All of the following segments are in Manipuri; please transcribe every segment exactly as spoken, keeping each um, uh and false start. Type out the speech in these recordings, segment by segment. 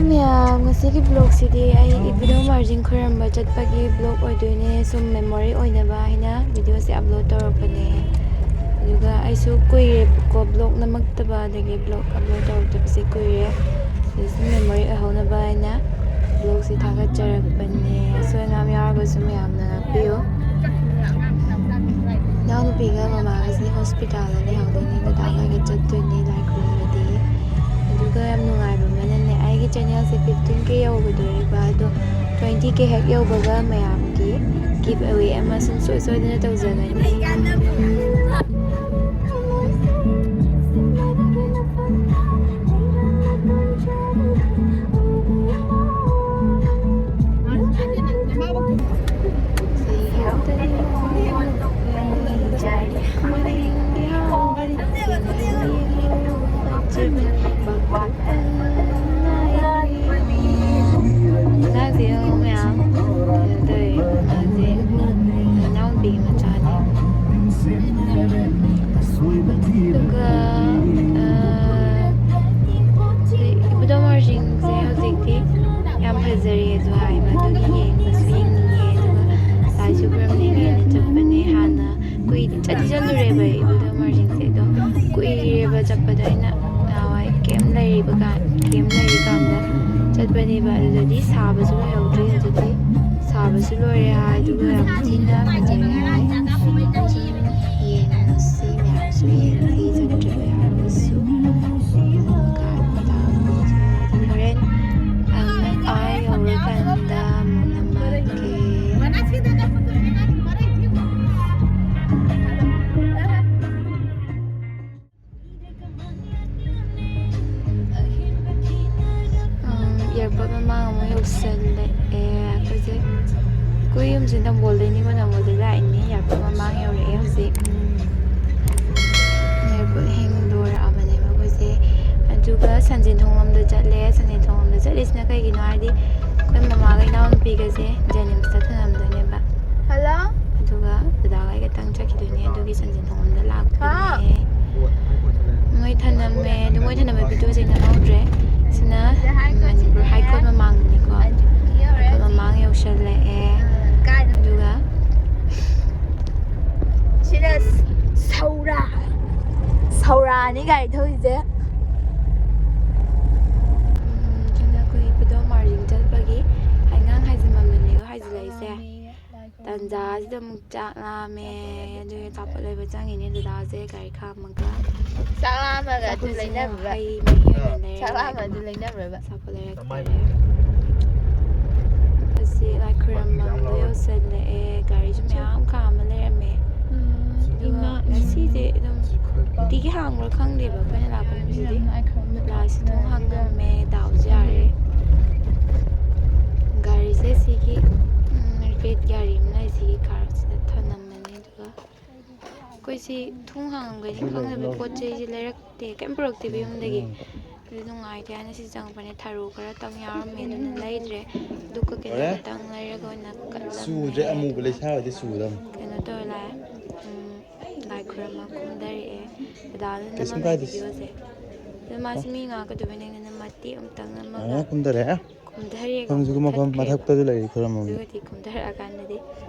ꯃꯌꯥꯝ, ꯉꯁꯤꯒꯤ vlogꯁꯤꯗꯤ ꯑꯩ ꯏꯕꯨꯙꯧ ꯃꯥꯔꯖꯤꯡ ꯈꯣꯏꯔꯝꯕ ꯆꯠꯄꯒꯤ vlog ꯑꯣꯏꯗꯣꯏꯅꯦ꯫ ꯁꯨꯝ memory ꯑꯣꯏꯅꯕ ꯍꯥꯏꯅ videoꯁꯦ upload ꯇꯧꯔꯛꯄꯅꯦ꯫ ꯑꯗꯨꯒ ꯑꯩꯁꯨ ꯀꯨꯏꯔꯦꯕꯀꯣ vlog ꯅꯝꯃꯛꯇꯕ, ꯑꯗꯒꯤ vlog upload ꯇꯧꯔꯛꯇꯕꯁꯦ ꯀꯨꯏꯔꯦ꯫ ꯑꯗꯨ ꯁꯨꯝ memory ꯑꯣꯏꯍꯧꯅꯕ ꯍꯥꯏꯅ vlogꯁꯦ ꯊꯥꯒꯠꯆꯔꯛꯄꯅꯦ꯫ ꯑꯁꯣꯏ ꯑꯉꯥꯝ ꯌꯥꯎꯔꯒꯁꯨ ꯃꯌꯥꯝꯅ ꯉꯥꯛꯄꯤꯌꯨ꯫ ꯏꯅꯥꯎꯅꯨꯄꯤꯒ ꯃꯃꯥꯒꯁꯦ hospitalꯗ ꯂꯩꯍꯧꯗꯣꯏꯅꯦ, ꯗꯗꯥꯒ ꯑꯩꯒ ꯆꯠꯇꯣꯏꯅꯦ ꯂꯥꯏ ꯈꯨꯔꯨꯝꯕꯗꯤ꯫ ꯑꯗꯨꯒ ꯌꯥꯝ ꯅꯨꯡꯉꯥꯏꯕ ꯑꯃꯅꯅꯦ, ꯑꯩꯒꯤ channelꯁꯦ fifteen K ꯌꯧꯒꯗꯣꯔꯤꯕ, ꯑꯗꯣ twenty K ꯍꯦꯛ ꯌꯧꯕꯒ ꯃꯌꯥꯝꯒꯤ give away ꯑꯃ ꯁꯨꯡꯁꯣꯏ ꯁꯣꯏꯗꯅ ꯇꯧꯖꯒꯅꯤ꯫ ꯃꯆꯥꯁꯦ ꯌꯦꯡꯉꯣ ꯃꯌꯥꯝ, ꯀꯩꯅꯣ ꯇꯧꯋꯦ, ꯃꯥꯁꯦ ꯏꯅꯥꯎꯄꯤꯒꯤ ꯃꯆꯥꯅꯦ꯫ ꯑꯗꯨꯒ, ꯑ, ꯏꯕꯨꯙꯧ ꯃꯥꯔꯖꯤꯡꯁꯦ ꯍꯧꯖꯤꯛꯇꯤ ꯌꯥꯝ ꯐꯖꯔꯦꯁꯨ ꯍꯥꯏꯕ, ꯑꯗꯨꯒꯤ ꯌꯦꯡꯕꯁꯨ ꯌꯦꯡꯅꯤꯡꯉꯦ꯫ ꯑꯗꯨꯒ ꯂꯥꯏꯁꯨ ꯈꯨꯔꯨꯝꯅꯤꯡꯉꯦꯅ ꯆꯠꯄꯅꯦ꯫ ꯍꯥꯟꯅ ꯀꯨꯏ-, ꯆꯠꯇꯤ ꯆꯠꯂꯨꯔꯦꯕ ꯑꯩ ꯏꯕꯨꯙꯧ ꯃꯥꯔꯖꯤꯡꯁꯦ, ꯑꯗꯣ ꯀꯨꯏꯔꯦꯕ ꯆꯠꯄꯗꯣ꯫ ꯑꯩꯅ ꯅꯍꯥꯟꯋꯥꯏ camp ꯂꯩꯔꯤꯕ ꯀꯥꯟ-, camp ꯂꯩꯔꯤꯀꯥꯟꯗ ꯆꯠꯄꯅꯦꯕ꯫ ꯑꯗꯨꯗꯗꯤ ꯁꯥꯕꯁꯨ ꯂꯣꯏꯍꯧꯗ꯭ꯔꯤ, ꯍꯧꯖꯤꯛꯇꯤ ꯁꯥꯕꯁꯨ ꯂꯣꯏꯔꯦ ꯍꯥꯏ, ꯑꯗꯨꯒ ꯌꯥꯝ ꯊꯤꯅ ꯐꯖꯔꯦ ꯍꯥꯏ꯫ ꯌꯦꯡꯉꯁꯤ, ꯃꯌꯥꯝꯁꯨ ꯌꯦꯡꯁꯤ, ꯆꯠꯇ꯭ꯔꯤꯕ ꯌꯥꯔꯒꯁꯨ꯫ ꯑꯗꯨꯗꯤ ꯍꯣꯔꯦꯟ ꯑꯃꯨꯛ ꯑꯥ ꯌꯧꯔꯀꯥꯟꯗ ꯑꯃꯨꯛ ꯅꯝꯃꯛꯀꯦ꯫ ꯎꯝ, airport ꯃꯃꯥꯡ ꯑꯃꯨꯛ ꯌꯧꯁꯜꯂꯛꯑꯦ꯫ ꯑꯩꯈꯣꯏꯁꯦ, ꯑꯩꯈꯣꯏ ꯌꯨꯝꯁꯦ ꯅꯝꯕꯣꯜꯗꯩꯅꯤꯀꯣ, ꯅꯝꯕꯣꯜꯗꯩ ꯂꯥꯛꯏꯅꯦ꯫ Airport ꯃꯃꯥꯡ ꯌꯧꯔꯛꯑꯦ ꯍꯧꯖꯤꯛ꯫ Airport ꯍꯦꯡꯗꯣꯔꯛꯑꯕꯅꯦꯕ ꯑꯩꯈꯣꯏꯁꯦ꯫ ꯑꯗꯨꯒ ꯁꯟꯖꯦꯟ ꯊꯣꯡꯂꯣꯝꯗ ꯆꯠꯂꯦ꯫ ꯁꯟꯖꯦꯟ ꯊꯣꯡꯂꯣꯝꯗ ꯆꯠꯂꯤꯁꯤꯅ ꯀꯩꯒꯤꯅꯣ ꯍꯥꯏꯗꯤ, ꯑꯩꯈꯣꯏ ꯃꯃꯥꯒ ꯏꯅꯥꯎꯅꯨꯄꯤꯒꯁꯦ JNIMSꯇ ꯊꯅꯝꯗꯣꯏꯅꯦꯕ꯫ ꯍꯜꯂꯣ꯫ ꯑꯗꯨꯒ ꯗꯗꯥꯒ ꯑꯩꯒꯇꯪ ꯆꯠꯈꯤꯗꯣꯏꯅꯦ꯫ ꯑꯗꯨꯒꯤ ꯁꯟꯖꯦꯟ ꯊꯣꯡꯂꯣꯝꯗ ꯂꯥꯛꯄꯅꯦ꯫ ꯍꯥꯎ꯫ ꯃꯣꯏ ꯊꯅꯝꯃꯦ꯫ ꯑꯗꯨ ꯃꯣꯏ ꯊꯅꯝꯕ videoꯁꯦ ꯅꯝꯍꯧꯗ꯭ꯔꯦ꯫ ꯁꯤꯅ ꯃꯅꯤꯄꯨꯔ ꯍꯥꯏ ꯀꯣꯔꯠ ꯃꯃꯥꯡꯗꯅꯤꯀꯣ꯫ ꯍꯥꯏ ꯀꯣꯔꯠ ꯃꯃꯥꯡ ꯌꯧꯁꯜꯂꯛꯑꯦ꯫ ꯑꯗꯨꯒ ꯁꯤꯅ ꯁꯧꯔꯥ, ꯁꯧꯔꯥꯅꯤ ꯒꯥꯔꯤ ꯊꯧꯔꯤꯁꯦ꯫ ꯎꯝ, ꯁꯤꯅ ꯑꯩꯈꯣꯏ ꯏꯕꯨꯙꯧ ꯃꯥꯔꯖꯤꯡ ꯆꯠꯄꯒꯤ ꯍꯩꯉꯥꯡ ꯍꯥꯏꯖꯤꯟꯐꯝꯗꯨꯅꯦꯕ ꯍꯥꯏꯖꯤꯜꯂꯛꯏꯁꯦ꯫ ꯇꯥꯟꯖꯥꯁꯤꯗ ꯑꯃꯨꯛ ꯆꯥꯛ ꯂꯥꯝꯃꯦ, ꯑꯗꯨꯒꯤ ꯑꯆꯥꯄꯣꯠ ꯂꯩꯕ ꯆꯪꯉꯤꯅꯦ ꯗꯗꯥꯁꯦ ꯒꯥꯔꯤ ꯈꯥꯝꯃꯒ꯫ ꯆꯥꯛ ꯂꯥꯝꯃꯒ ꯑꯗꯨ ꯆꯥꯛꯈꯨꯝꯁꯤꯅ ꯂꯩꯅꯔꯨꯔꯣ꯫ ꯍꯩ ꯃꯍꯤ ꯑꯣꯏꯅ ꯂꯩꯔꯦ꯫ ꯆꯥꯛ ꯂꯥꯝꯃꯒ ꯑꯗꯨ ꯂꯩꯅꯔꯨꯔꯕ꯫ ꯑꯆꯥꯄꯣꯠ ꯂꯩꯔꯛꯇꯔꯦ꯫ ꯑꯁꯤ ꯂꯥꯏ ꯈꯨꯔꯨꯝꯐꯝꯗꯣ ꯌꯧꯁꯜꯂꯛꯑꯦ, ꯒꯥꯔꯤꯁꯨ ꯃꯌꯥꯝ ꯈꯥꯝꯃ ꯂꯩꯔꯝꯃꯦ꯫ ꯎꯝ, ꯑꯗꯨꯒ ꯏꯃꯥ, ꯏꯃꯥ꯫ ꯉꯁꯤꯁꯦ ꯑꯗꯨꯝ ꯅꯨꯡꯇꯤꯒꯤ ꯍꯥꯡꯕ꯭ꯔꯥ ꯈꯪꯗꯦꯕ ꯑꯩꯈꯣꯏꯅ ꯂꯥꯛꯄ ꯅꯨꯃꯤꯠꯁꯤꯗꯤ꯫ ꯂꯥꯏꯁꯤ ꯊꯣꯡ ꯍꯥꯡꯉꯝꯃꯦ, ꯗꯥꯎꯁꯦ ꯌꯥꯔꯦ꯫ ꯒꯥꯔꯤꯁꯦ ꯁꯤꯒꯤ, ꯎꯝ, ꯔꯦꯠ ꯒꯥꯔꯤ ꯑꯃ ꯂꯩ, ꯁꯤꯒꯤ ꯀꯥꯔꯁꯤꯗ ꯊꯅꯝꯃꯅꯤ꯫ ꯑꯗꯨꯒ ꯑꯩꯈꯣꯏꯁꯤ ꯊꯣꯡ ꯍꯥꯡꯉꯝꯒꯅꯤ ꯈꯪꯗꯕꯩ ꯄꯣꯠ ꯆꯩꯁꯦ ꯂꯩꯔꯛꯇꯦ, ꯀꯩꯝ ꯄꯨꯔꯛꯇꯦꯕ ꯌꯨꯝꯗꯒꯤ꯫ ꯎꯝ꯫ ꯑꯗꯨ ꯅꯨꯡꯉꯥꯏꯇꯦ ꯍꯥꯏꯅ ꯁꯤ ꯆꯪꯉꯛꯄꯅꯦ꯫ ꯊꯔꯣ ꯈꯔ ꯇꯪ ꯌꯥꯎꯔꯝꯃꯦ, ꯑꯗꯨꯅ ꯂꯩꯗ꯭ꯔꯦ꯫ ꯗꯨꯛꯀ ꯀꯩꯅꯣ ꯂꯣꯏꯔꯦ? ꯈꯇꯪ ꯂꯩꯔꯒ ꯑꯣꯏꯅ ꯀꯠꯂꯝꯃꯦ꯫ ꯆꯨꯗ꯭ꯔꯦ, ꯑꯃꯨꯕ ꯑꯗꯨꯒ ꯂꯩꯁꯥ ꯑꯣꯏꯗꯤ ꯆꯨꯗꯕꯅꯤ꯫ ꯀꯩꯅꯣ ꯇꯧꯔ ꯂꯥꯛꯑꯦ꯫ ꯎꯝ, ꯂꯥꯏ ꯈꯨꯔꯨꯝꯕ ꯀꯨꯝꯊꯔꯛꯑꯦ꯫ ꯗꯗꯥꯗꯨꯅ ꯀꯩꯁꯨꯝ ꯅꯝꯃꯝꯃꯦ ꯀꯥꯏꯗꯦ꯫ ꯚꯤꯗꯤꯑꯣꯁꯦ꯫ ꯑꯗꯨ ꯃꯥꯁꯤ ꯍꯣ꯫ ꯃꯤ ꯉꯥꯛꯀꯗꯕꯅꯤꯅ ꯃꯇꯦꯛ ꯑꯃꯇꯪ ꯅꯝꯃꯒ ꯑꯥ, ꯀꯨꯝꯊꯔꯛꯑꯦ꯫ ꯀꯨꯝꯊꯔꯦ, ꯈꯪꯁꯨ ꯃꯐꯝ ꯀꯨꯝꯊꯈ꯭ꯔꯦꯕ꯫ ꯃꯊꯛꯇꯁꯨ ꯂꯩꯔꯤ ꯈꯨꯔꯨꯝꯐꯝꯗꯣ꯫ ꯑꯗꯨꯒꯗꯤ ꯀꯨꯝꯊꯔꯛꯑꯀꯥꯟꯗꯗꯤ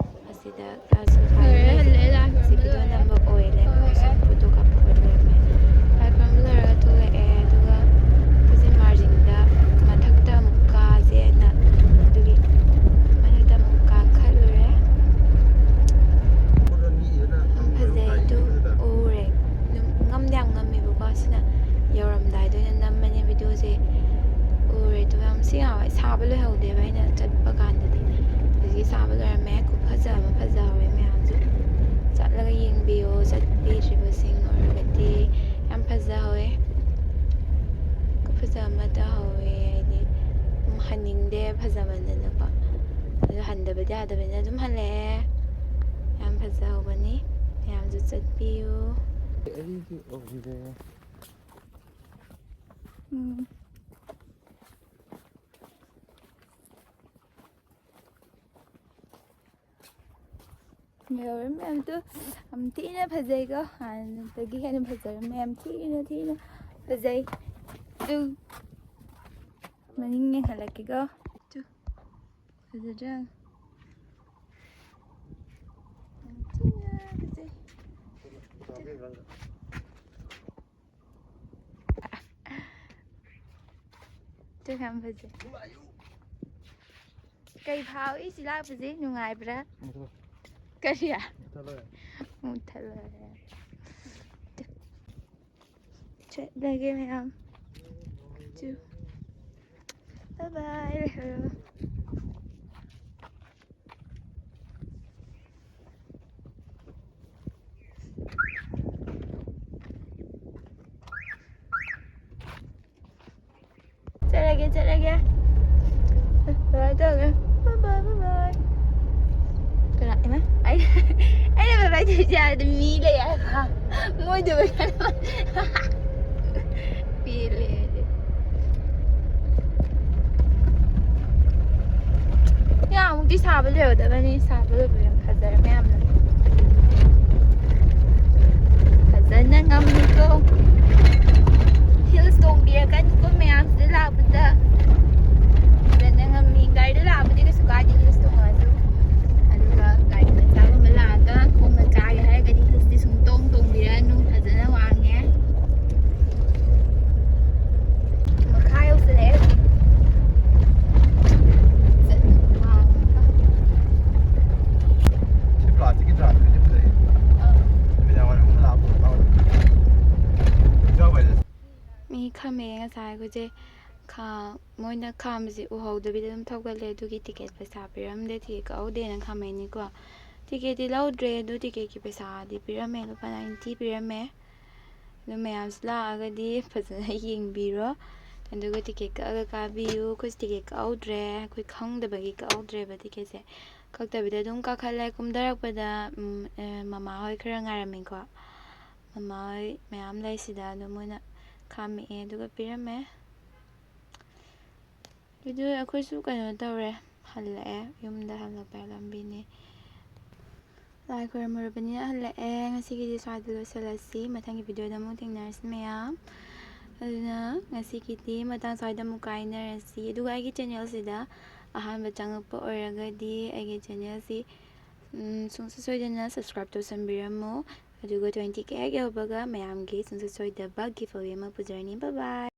ꯑꯁꯤꯗ ꯈꯔꯁꯨ ꯂꯣꯏꯔꯦ, ꯍꯜꯂꯛꯑꯦ, ꯂꯥꯏ ꯈꯨꯔꯨꯝꯕ ꯁꯤ ꯚꯤꯗꯤꯑꯣ ꯂꯣꯏꯔꯦ꯫ ꯅꯝꯕ ꯑꯣꯏꯔꯦ꯫ ꯍꯣꯏ꯫ ꯃꯣꯏꯁꯨ ꯐꯣꯇꯣ ꯀꯥꯞꯄ ꯑꯣꯏ ꯂꯩꯔꯝꯃꯦ꯫ ꯂꯥꯏ ꯈꯨꯔꯨꯝꯕ ꯂꯣꯏꯔꯒ ꯊꯣꯛꯂꯛꯑꯦ꯫ ꯑꯗꯨꯒ ꯑꯩꯈꯣꯏꯁꯦ ꯃꯥꯔꯖꯤꯡꯗ ꯃꯊꯛꯇ ꯑꯃꯨꯛ ꯀꯥꯁꯦꯅ ꯑꯗꯨꯒꯤ ꯃꯊꯛꯇ ꯑꯃꯨꯛ ꯀꯥꯈꯠꯂꯨꯔꯦ꯫ ꯌꯥꯝ ꯐꯖꯩ꯫ ꯑꯗꯨ ꯎꯔꯦ꯫ ꯑꯗꯨꯝ ꯉꯝꯗꯤ ꯌꯥꯝ ꯉꯝꯃꯦꯕꯀꯣ꯫ ꯁꯤꯅ ꯌꯧꯔꯝꯗꯥꯏꯗ ꯑꯣꯏꯅ ꯅꯝꯕꯅꯦ ꯚꯤꯗꯤꯑꯣꯁꯦ꯫ ꯎꯔꯦ꯫ ꯑꯗꯨꯒ ꯌꯥꯝ ꯁꯤ ꯉꯍꯥꯟꯋꯥꯏ ꯁꯥꯕ ꯂꯣꯏꯍꯧꯗꯦꯕ ꯑꯩꯅ ꯆꯠꯄ ꯀꯥꯟꯗꯗꯤ꯫ ꯍꯧꯖꯤꯛꯇꯤ ꯁꯥꯕ ꯂꯣꯏꯔꯝꯃꯦ꯫ ꯈꯨꯐꯖ ꯑꯃ ꯐꯖꯍꯧꯋꯦ ꯃꯌꯥꯝꯁꯨ꯫ ꯆꯠꯂꯒ ꯌꯦꯡꯕꯤꯌꯣ, ꯆꯠꯄꯤꯗ꯭ꯔꯤꯕꯁꯤꯡ ꯑꯣꯏꯔꯒꯗꯤ꯫ ꯌꯥꯝ ꯐꯖꯍꯧꯋꯦ꯫ ꯈꯨꯐꯖ ꯑꯃ ꯇꯧꯍꯧꯋꯦ꯫ ꯑꯩꯗꯤ ꯑꯗꯨꯝ ꯍꯟꯅꯤꯡꯗꯦ ꯐꯖꯃꯟꯗꯅꯀꯣ꯫ ꯑꯗꯨ ꯍꯟꯗꯕꯗꯤ ꯌꯥꯗꯕꯅꯤꯅ ꯑꯗꯨꯝ ꯍꯜꯂꯛꯑꯦ꯫ ꯌꯥꯝ ꯐꯖꯍꯧꯕꯅꯤ꯫ ꯃꯌꯥꯝꯁꯨ ꯆꯠꯄꯤꯌꯨ꯫ ꯑꯩꯒꯤ ꯑꯣꯏꯔꯦ꯫ ꯎꯝ꯫ ꯌꯧꯔꯦ ꯃꯌꯥꯝꯗꯨ꯫ ꯌꯥꯝ ꯊꯤꯅ ꯐꯖꯩꯀꯣ꯫ ꯍꯥꯟꯅꯗꯒꯤ ꯍꯦꯟꯅ ꯐꯖꯔꯝꯃꯦ꯫ ꯌꯥꯝ ꯊꯤꯅ, ꯊꯤꯅ ꯐꯖꯩ꯫ ꯑꯗꯨ ꯃꯅꯤꯡ ꯌꯦꯡꯍꯜꯂꯛꯀꯦꯀꯣ꯫ ꯇꯨ, ꯐꯖꯗ꯭ꯔꯥ? ꯌꯥꯝ ꯊꯤꯅ ꯐꯖꯩ꯫ ꯇꯨ ꯌꯥꯝ ꯐꯖꯩ꯫ ꯀꯩ ꯐꯥꯎꯏ ꯁꯤ ꯂꯥꯛꯄꯁꯦ? ꯅꯨꯡꯉꯥꯏꯕ꯭ꯔꯥ? ꯀꯔꯤ? ꯃꯨꯠꯊꯠꯂꯣꯏ꯫ ꯆꯠꯂꯒꯦ ꯃꯌꯥꯝ꯫ ꯇꯨ꯫ Bye bye꯫ ꯆꯠꯂꯒꯦ, ꯆꯠꯂꯒꯦ꯫ Bye bye ꯇꯧꯔꯒꯦ꯫ Bye bye, bye bye꯫ ꯀꯅꯥ? ꯏꯃꯥ? ꯑꯩ, ꯑꯩꯅ bye bye ꯇꯧꯔꯤꯁꯦ ꯑꯥꯗ ꯃꯤ ꯂꯩ ꯍꯥꯏꯕ꯫ ꯃꯣꯏꯗꯨ ꯄꯦꯜꯂꯦ ꯑꯩꯗꯤ꯫ ꯌꯥꯝꯃꯨꯛꯇꯤ ꯁꯥꯕ ꯂꯣꯏꯔꯗꯕꯅꯤ꯫ ꯁꯥꯕ ꯂꯣꯏꯕ ꯌꯥꯝ ꯐꯖꯔꯦ ꯃꯌꯥꯝꯅ꯫ ꯐꯖꯅ ꯉꯝꯃꯤꯀꯣ꯫ Heels ꯇꯣꯡꯕꯤꯔꯛꯀꯅꯤꯀꯣ ꯃꯌꯥꯝꯁꯤꯗ ꯂꯥꯛꯄꯗ꯫ ꯐꯖꯅ ꯉꯝꯃꯤ꯫ ꯒꯥꯔꯤꯗ ꯂꯥꯛꯑꯕꯨꯗꯤ ꯀꯩꯁꯨ ꯀꯥꯏꯗꯦ heels ꯇꯣꯡꯉꯁꯨ꯫ ꯑꯗꯨꯒ ꯒꯥꯔꯤ ꯃꯆꯥꯒꯨꯝꯕ ꯂꯥꯛꯑꯒ ꯈꯣꯡꯅ ꯀꯥꯒꯦ ꯍꯥꯏꯔꯒꯗꯤ heels ꯇꯤ ꯁꯨꯡꯇꯣꯡ ꯇꯣꯡꯕꯤꯔꯛꯑꯅꯨ꯫ ꯐꯖꯅ ꯋꯥꯡꯉꯦ꯫ ꯃꯈꯥ ꯌꯧꯁꯤꯜꯂꯛꯑꯦ ꯍꯧꯖꯤꯛ꯫ ꯆꯠꯅ ꯋꯥꯡꯉꯒ꯫ ꯁꯤ plastic ꯀꯤ ꯗ꯭ꯔꯥꯝꯁꯤꯗꯤ ꯐꯖꯩ꯫ ꯑꯥ꯫ ꯅꯨꯃꯤꯗꯥꯡ ꯋꯥꯏꯔꯝ ꯑꯃ ꯂꯥꯛꯄ ꯃꯇꯥꯡꯗ꯫ ꯏꯟꯖꯥꯡ ꯋꯥꯏꯔꯦ꯫ ꯃꯤ ꯈꯥꯝꯃꯛꯑꯦ ꯉꯁꯥꯏ ꯑꯩꯈꯣꯏꯁꯦ꯫ ꯈꯥ-, ꯃꯣꯏꯅ ꯈꯥꯝꯕꯁꯦ ꯎꯍꯧꯗꯕꯤꯗ ꯑꯗꯨꯝ ꯊꯧꯒꯠꯂꯦ꯫ ꯑꯗꯨꯒꯤ ticket ꯄꯩꯁꯥ ꯄꯤꯔꯝꯗꯦ, ticket ꯀꯛꯍꯧꯗꯦꯅ ꯈꯥꯝꯃꯛꯏꯅꯤꯀꯣ꯫ Ticket ꯇꯤ ꯂꯧꯗ꯭ꯔꯦ, ꯑꯗꯨ ticket ꯀꯤ ꯄꯩꯁꯥꯗꯤ ꯄꯤꯔꯝꯃꯦ, ꯂꯨꯄꯥ ninety ꯄꯤꯔꯝꯃꯦ꯫ ꯑꯗꯨ ꯃꯌꯥꯝꯁꯨ ꯂꯥꯛꯑꯒꯗꯤ ꯐꯖꯅ ꯌꯦꯡꯕꯤꯔꯣ꯫ ꯑꯗꯨꯒ ticket ꯀꯛꯑꯒ ꯀꯥꯕꯤꯌꯨ꯫ ꯑꯩꯈꯣꯏꯁꯨ ticket ꯀꯛꯍꯧꯗ꯭ꯔꯦ, ꯑꯩꯈꯣꯏ ꯈꯪꯗꯕꯒꯤ ꯀꯛꯍꯧꯗ꯭ꯔꯦꯕ ticket ꯁꯦ꯫ ꯀꯛꯇꯕꯤꯗ ꯑꯗꯨꯝ ꯀꯥꯈꯠꯂꯦ꯫ ꯀꯨꯝꯊꯔꯛꯄꯗ, ꯎꯝ, ꯑꯦ, ꯃꯃꯥ ꯍꯣꯏ ꯈꯔ ꯉꯥꯏꯔꯝꯃꯤꯀꯣ꯫ ꯃꯃꯥ ꯍꯣꯏ ꯃꯌꯥꯝ ꯂꯩ ꯁꯤꯗ, ꯑꯗꯣ ꯃꯣꯏꯅ ꯈꯥꯝꯃꯛꯑꯦ ꯑꯗꯨꯒ ꯄꯤꯔꯝꯃꯦ꯫ ꯑꯗꯨ ꯑꯩꯈꯣꯏꯁꯨ ꯀꯩꯅꯣ ꯇꯧꯔꯦ, ꯍꯜꯂꯛꯑꯦ, ꯌꯨꯝꯗ ꯍꯜꯂꯛꯄ ꯂꯝꯕꯤꯅꯤ꯫ ꯂꯥꯏ ꯈꯣꯏꯔꯝꯃꯨꯔꯕꯅꯤꯅ ꯍꯜꯂꯛꯑꯦ꯫ ꯉꯁꯤꯒꯤꯗꯤ ꯁ꯭ꯋꯥꯏꯗ ꯂꯣꯏꯁꯤꯜꯂꯁꯤ꯫ ꯃꯊꯪꯒꯤ video ꯗ ꯑꯃꯨꯛ ꯊꯦꯡꯅꯔꯁꯤ ꯃꯌꯥꯝ꯫ ꯑꯗꯨꯅ ꯉꯁꯤꯒꯤꯗꯤ ꯃꯇꯥꯡ ꯁ꯭ꯋꯥꯏꯗ ꯑꯃꯨꯛ ꯀꯥꯏꯅꯔꯁꯤ꯫ ꯑꯗꯨꯒ ꯑꯩꯒꯤ ꯆꯦꯅꯦꯜꯁꯤꯗ ꯑꯍꯥꯟꯕ ꯆꯪꯉꯛꯄ ꯑꯣꯏꯔꯒꯗꯤ ꯑꯩꯒꯤ ꯆꯦꯅꯦꯜꯁꯤ, ꯎꯝ, ꯁꯨꯡꯁꯣꯏ ꯁꯣꯏꯗꯅ ꯁꯕꯁꯀ꯭ꯔꯥꯏꯕ ꯇꯧꯁꯟꯕꯤꯔꯝꯃꯨ꯫ ꯑꯗꯨꯒ twenty K ꯍꯦꯛ ꯌꯧꯕꯒ ꯃꯌꯥꯝꯒꯤ ꯁꯨꯡꯁꯣꯏ ꯁꯣꯏꯗꯕ giveaway ꯑꯃ ꯄꯨꯖꯔꯅꯤ꯫ Bye bye꯫